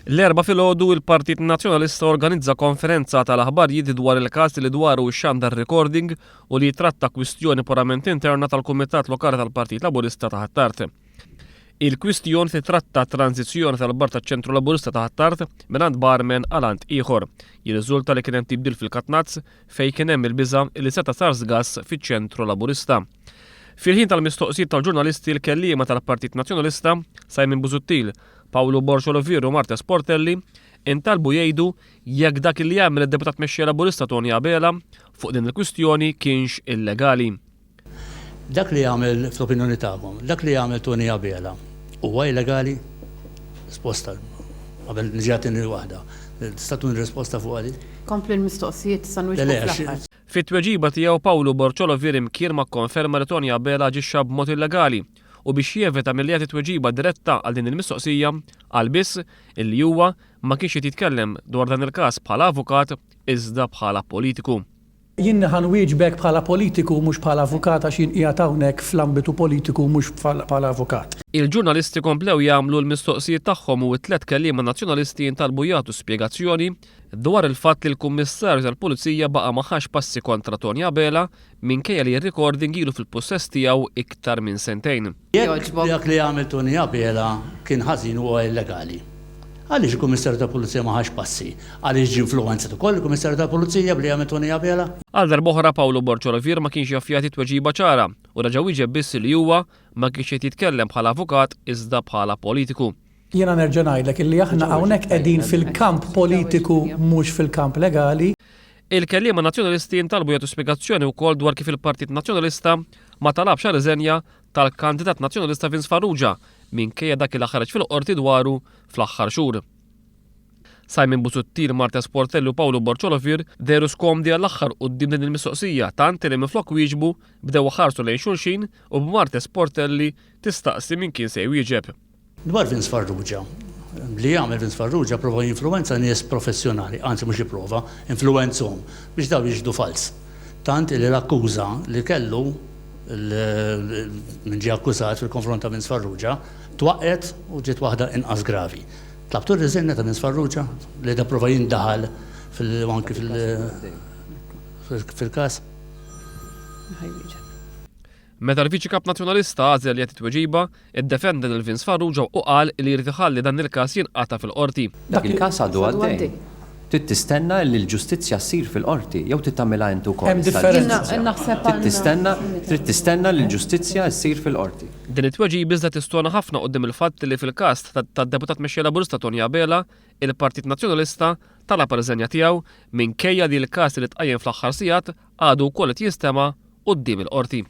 L-Erbgħa filgħodu il-Partit Nazzjonalista organizza konferenza tal-aħbarijiet dwar il-każ li dwaru xxandar recording u li jitratta kwistjoni purament interna tal-Kumitat Lokali tal-Partit Laburista ta' Ħ'Attard. Il-kwistjoni titratta t-tranżizzjoni tal-bar taċ-Ċentru Laburista ta' Ħ'Attard mingħand barman għal għand ieħor. Jirriżulta li kien hemm tibdil fil-katnazz fejn kien hemm il-biża' li seta' sar sgass fiċ-Ċentru Laburista. Fil-ħin tal-mistoqsijiet tal-ġurnalisti l-kelliema tal-Partit Nazzjonalista, Simon Busuttil, Pawlu Borg Olivier u Marthe Sportelli intalbu jgħidu jekk dak li għamel id-Deputat Mexxej Laburista Toni Abela fuq din il-kwistjoni kienx illegali. Dak li għamel, fl-opinjoni tagħkom, dak li għamel Toni Abela huwa illegali? Risposta, qabel niġi għat-tieni waħda. Tista' tuni risposta fuqha din? Kompli l-mistoqsijiet sa nwieġbuk fl-aħħar. Fit-tweġiba tiegħu Pawlu Borg Olivier imkien ma kkonferma li Toni Abela aġixxa b'mod illegali u biex jevita milli jagħti tweġiba diretta għal din il-mistoqsija, qal biss illi huwa ma kienx qed jitkellem dwar dan il-każ bħala avukat iżda bħala politiku. Jien ħa nwieġbek bħala politiku mhux bħala avukat għax jien qiegħed hawnhekk fl-ambitu politiku mhux bħala avukat. Il-ġurnalisti komplew jagħmlu l-mistoqsijiet tagħhom u t-tlett kelliema Nazzjonalisti ntalbu jagħtu spjegazzjoni dwar il-fatt li l-Kummissarju tal-Pulizija baqa' ma ħax passi kontra Toni Abela minkejja li r-recording ilu fil-pussess tiegħu iktar minn sentejn. Jekk dak li għamel Toni Abela kien ħażin u huwa illegali, għaliex il-Kummissarju tal-Pulizija ma ħax passi? Għaliex ġie influwenzat ukoll il-Kummissarju tal-Pulizija b'li għamel Toni Abela? Għal darb'oħra Pawlu Borg Olivier ma kienx jaf jagħti tweġiba ċara u reġa' wieġeb biss li huwa ma kienx qed jitkellem bħala avukat iżda bħala politiku. Jiena nerġa' ngħidlek illi aħna hawnhekk qegħdin fil-kamp politiku mhux fil-kamp legali. Il-kelliema Nazzjonalisti ntalbu jagħtu spjegazzjoni wkoll dwar kif il-Partit Nazzjonalista ma talabx għar-riżenja tal-kandidat Nazzjonalista Vince Farrugia minkejja dak li ħareġ fil-Qorti dwaru fl-aħħar xhur. Simon Busuttil, Martha Sportelli u Pawlu Borg Olivier dehru skomdi għall-aħħar quddiem din il-mistoqsija tant li minflok wieġbu bdew iħarsu lejn xulxin u b'Marthe Sportelli tistaqsi min kien se jwieġeb. Dwar Vince Farrugia, li għamel Vince Farrugia prova jinfluwenza nies professjonali, anzi mhux ipprova, influwenzhom biex dawn jixhdu falz. Tant li l-akkuża li kellu min ġie akkużat fil-konfront ta' Vince Farrugia twaqqgħet u ġiet waħda inqas gravi. Tlabtu r-riżenja ta' Vince Farrugia li da prova jindaħal fil anki fil-każ? Meta l-Viċi Kap Nazzjonalista għażel li jagħti tweġiba, iddefenda lil Vince Farrugia u qal li jrid iħalli dan il-każ jinqata' fil-Qorti. Dak il-każ għadu għaddej. Trid tistenna li l-ġustizzja ssir fil-Qorti, jew trid tagħmilha int ukoll issa l-ġustizzja? Trid tistenna, trid tistenna li l-ġustizzja ssir fil-Qorti. Din it-tweġiba iżda tistona ħafna quddiem il-fatt li fil-każ tad-Deputat Mexxej Laburista Toni Abela, il-Partit Nazzjonalista talab għar-riżenja tiegħu minkejja li l-każ li tqajjem fl-aħħar sigħat għadu wkoll qed jinstema' quddiem il-Qorti.